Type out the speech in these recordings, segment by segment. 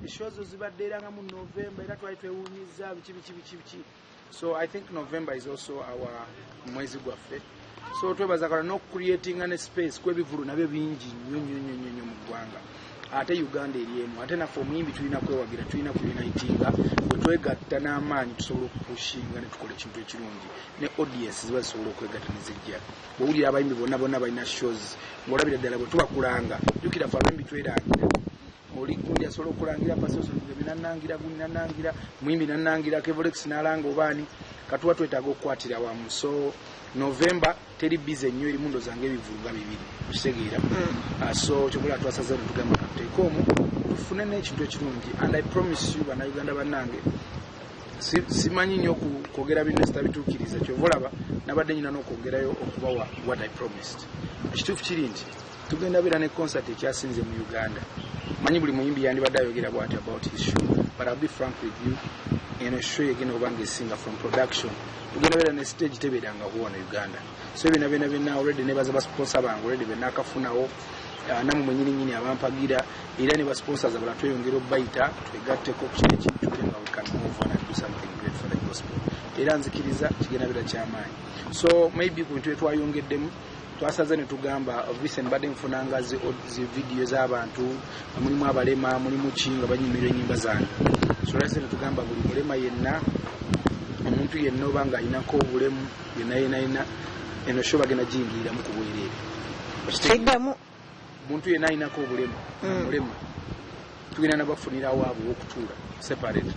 Show zo zibadde era nga mu November, era twali twewuunyiza biki biki biki biki. So I think November is also our mwezi gwaffe. So twebaza kala n'okucreatinga ne space kwebivulu nabyo bingi nnyo nnyo nnyo nnyo nnyo mu ggwanga. Ate Uganda eri emu, ate naffe omuyimbi tulina kwewagira, tulina kuunitinga. Bwe twegatta n'amaanyi, tusobola okupushinga ne tukola ekintu ekirungi, ne audience ziba zisobola okwegatta ne zijja. Bwowulira abayimbi bonna bonna balina shows, ng'olabira ddala bwe tubakulanga. Jjukira ffe abayimbi twerangira, oli gundi asobola okulangira pasosoge nanangira, gundi nanangira, muyimbi nanangira, Kevolex nalanga obaani. Katuba twetaaga okukwatira wamu. So November teri busy nnyo, erimu ndowooza ng'ebivulu nga bibiri, okitegeera? So kyobula twasaze netugamba katuteeke omwo tufune n'ekintu ekirungi. And I promise you, Bannayuganda bannange, simanyi nnyo kwogera bino sitabituukiriza. Kyova olaba nabadde nyina n'okwongerayo okubawa what I promised. Ekituufu kiri nti tugenda beera ne concert ekyasinze mu Uganda. Manyi buli muyimbi yandibadde ayogera bwati about his show, but I'll be frank with you, eno show yegenda oba nga esinga from production. Tugenda beera ne stage tebeerangawo wano Uganda. So byonna byonna byonna already nebaza basponsor bange already benakafunawo, namwe mwenyini nyini abampagira, era ne basponsors abalala tweyongera obayita twegatteko ku kino ekintu tule nga we can move on and do something great for the gospel. Era nzikiriza kigenda beera kyamaanyi. So maybe ku bintu byetwayongeddemu, twasaze ne tugamba recent mbadde nfunanga zi video z'abantu nga mulimu abalema, mulimu ki, nga banyumirwa ennyimba zange. So lwase ne tugamba buli mulema yenna, omuntu yenna oba ng'alinako obulemu yenna yenna yenna, eno show bagenda giyingiriramu ku bwereere. Kiddamu. Omuntu yenna alinako obulemu, mulema, tugenda nabafunirawo abo wokutuula separate,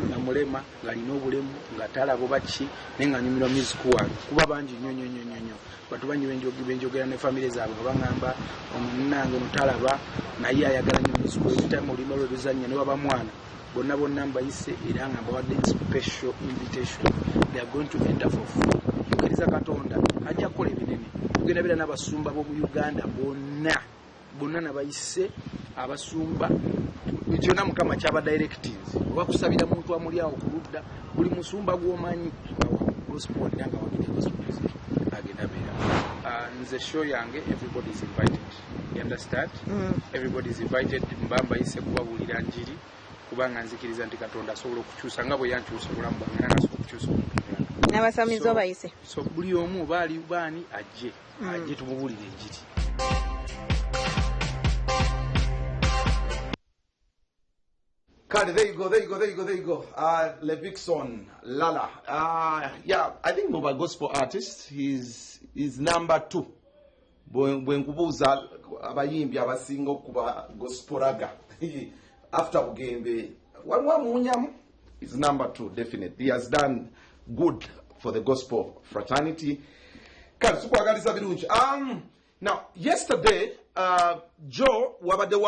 nga mulema, ng'alina obulemu, nga talaba oba ki, naye ng'anyumirwa music wange, kuba bangi nnyo nnyo nnyo nnyo nnyo bantu bangi benjogera ne famire zaabwe nga baŋŋamba, "Omunange ono talaba naye ayagala nnyo music." Every time oluyimba lwe luzannya, ne waba mwana, bonna bonna mbayise era nga mbawadde special invitation. They are going to enter for free. Tukkiriza Katonda ajja kukola ebinene. Tugenda beera n'abasumba b'omu Uganda bonna bonna, nabayise abasumba kyonna Mukama kyaba directings oba kusabira muntu amuli awo ku ludda. Buli musumba gw'omanyi gospel era nga wagira gospel music agenda beera. Nze show yange, everybody is invited, you understand? Everybody is invited. Mba mbayise kubabuulira njiri, kubanga nzikiriza nti Katonda asobola okukyusa nga bwe yankyusa obulamu bwange, era nga asobola okukyusa omuntu omulala. N'abasamize obayise? So buli omu oba ali baani ajje, ajje tumubuulire enjiri. Kale, there you go, there you go, there you go, there you go. Levixone Lala. Yeah, I think Muba gospel artist, he's number two. Bwe nkubuuza abayimbi abasinga okuba gospel ragga after Bugembe, waliwo amuwunyamu, is number two, definitely. He has done good for the gospel fraternity. Kale, tukwagaliza birungi. Now, yesterday, Joe wabaddewo.